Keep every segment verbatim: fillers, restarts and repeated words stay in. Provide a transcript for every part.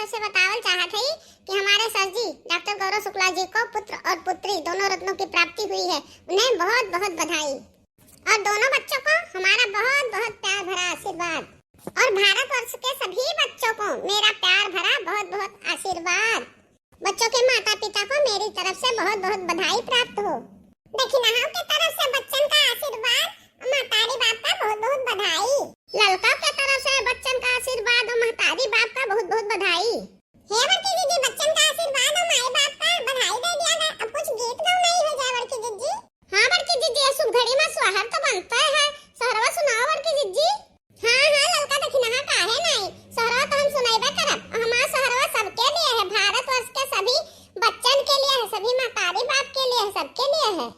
से बतावल चाहत हई कि हमारे सर जी डॉक्टर गौरव शुक्ला जी को पुत्र और पुत्री दोनों रत्नों की प्राप्ति हुई है। उन्हें बहुत बहुत बधाई। और दोनों बच्चों को हमारा बहुत बहुत प्यार भरा आशीर्वाद। और भारतवर्ष के सभी बच्चों को मेरा प्यार भरा बहुत बहुत आशीर्वाद। बच्चों के माता पिता को मेरी तरफ से बहुत बहुत बधाई प्राप्त हो। दखिनहा के तरफ से बच्चन का आशीर्वाद, महतारी बाप का बहुत बहुत बधाई। ललका के तरफ से बच्चन का आशीर्वाद और महतारी बाप का बहुत बहुत बधाई। हे बड़की दीदी, बच्चन का आशीर्वाद और माई बाप का बधाई दे दिया गया। अब कुछ गीत गौनाई हो जाए बड़की दीदी। हाँ बड़की दीदी, ये शुभ घड़ी में सोहर तो बनता है, सोहरवा सुनाओ बड़की दीदी। हाँ हाँ ललका दखिनहा, काहे नहीं, सोहरवा तो हम सुनाइबे करब। हमार सोहरवा सबके लिए है, भारतवर्ष के सभी बच्चन के लिए है, सभी महतारी बाप के लिए है, सबके लिए है।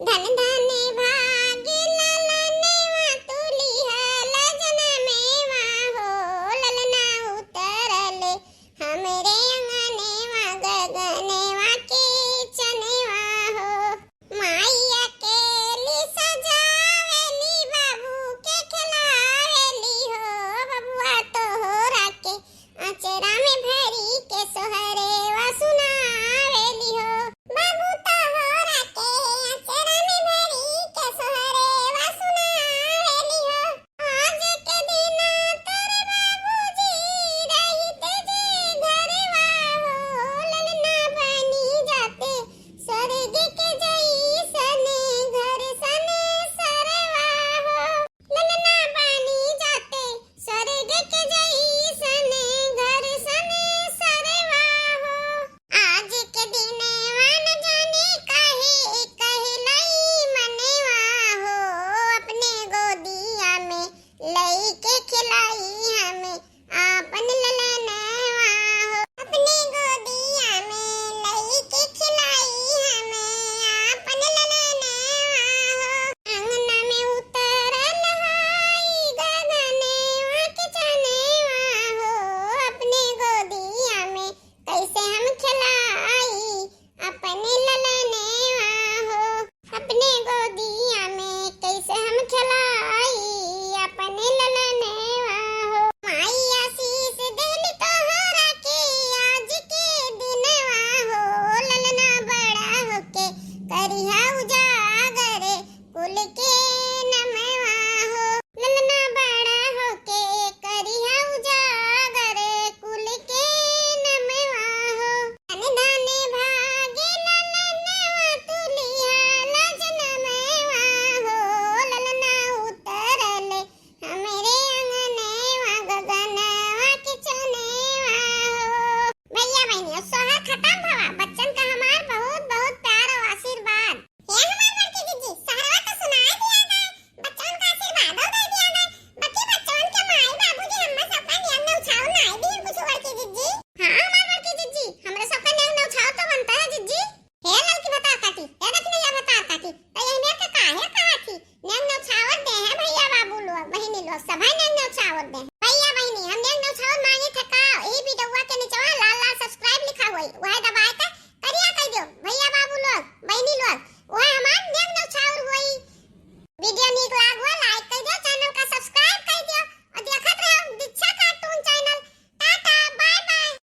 धन धन भाग ललनवा तू लिहल जनमेवा हो, ललना उतरल हमरे अंगनेवा गगनेवा के चनेवा हो। माई अकेली सजावेली, बाबू के खिलावेली हो, बबुआ तोहरा के अचरा में भरी के सोहरेवा सुनावेली हो। बाबू तोहरा के अचरा में भरी के सोहरेवा सुनावेली हो। आज के दिना तोरे बाबूजी रहिते जे घरवा हो, ललना बनी जाते स्वर्ग के जैसने घर सने सरवा हो। ललना बनी जाते स्वर्ग के जैसने घर सने सरवा हो। आज के दिनवा न जाने काहे कहलाई मनवा हो, अपने गोदिया में लइके खिलाई हमें आपन ललनवा हो। अपने गोदिया में लइके खिलाई हमें आपन ललनवा हो। अंगना में उतरल हाई गगनेवा के चनेवा हो, अपने गोदिया में कैसे हम खिलाई अपने ललनेवा हो। अपने गोदिया में कैसे हम खिलाई अपने ललनेवा हो। माई आशीष देली तोहरा के आज के दिनवा हो, ललना बड़ा होके करिहा उजागर कुल के नमवा हो। ललना बड़ा होके करिहा उजागर कुल के नमवा हो। धन धन भागे ललनवा तू लिहल जनमवा हो, ललना उतरल हमरे अंगनेवा गगनेवा के चनेवा हो। भैया बहिनी, अब सोहर खत्म भवा, बच्चन का हमार बहुत बहुत प्यार और आशीर्वाद। हे हमार बड़की जिज्जी, सोहरवा तो सुनाए दिया गए, बच्चन का आशीर्वादो दे दिया गए, बाकी बच्चन के माई बाबूजी हम्मे सबका नेग नेउछावर नाई दिए कुछ बड़की जिज्जी। हाँ हमार बड़की जिज्जी, हमरे सबका नेग नेउछावर तो बनता है जिज्जी। हे ललकी भतार काटी, हे दखिनहा भतार काटी, त यही मेर के काहे कहा थी? नेग नेउछावर दे हैं भैया बाबू लोग, बहिनी लोग, सभे नेग नेउछावर दे हैं। भैया बहिनी, हम नेग नेउछावर मांगे थे का? यही वीडियोवा के निचवा लाल लाल subscribe लिखा हुई, वह दबाए के करिया कर दियो। भैया बाबू लोग, बहिनी लोग,